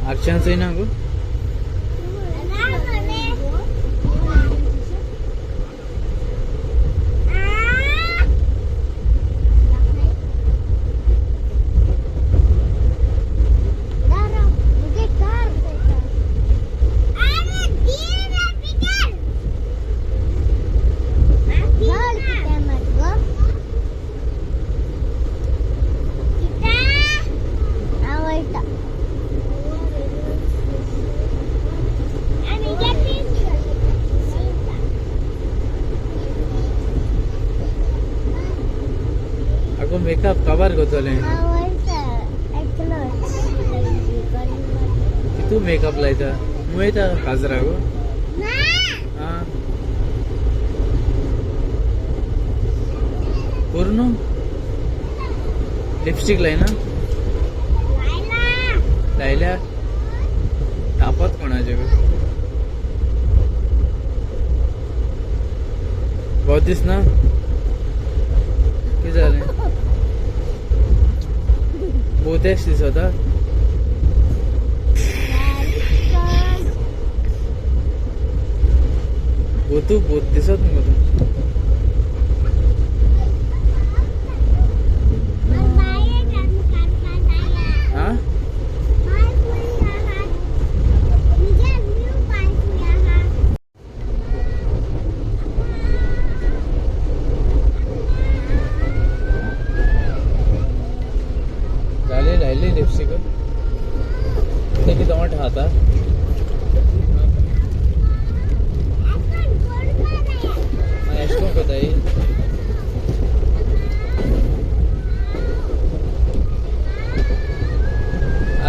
आरशान चोयना गो. Makeup cover करतले तू makeup लायता मुयता काजरा गो. पूर्ण लिपस्टिक लायना लायल्या तापत कोणाचे गो बहुत दिसना कितें जालें भूतेश दिसता. भूतू भूत दिसत मुगो तूं. लायली लिपस्टिक ते कितें ओंठ खाता. एश कोण करताय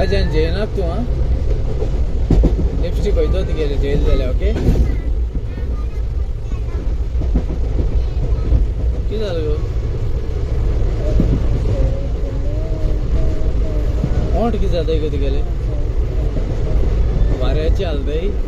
आज जेयनाक तूं. आं लिपस्टिक वयतो तुगेले जेयल जाल्यार. ओके कितें जालें गो? ओंठ कितें जाता गो तुगेले वाऱ्याचे हालताय.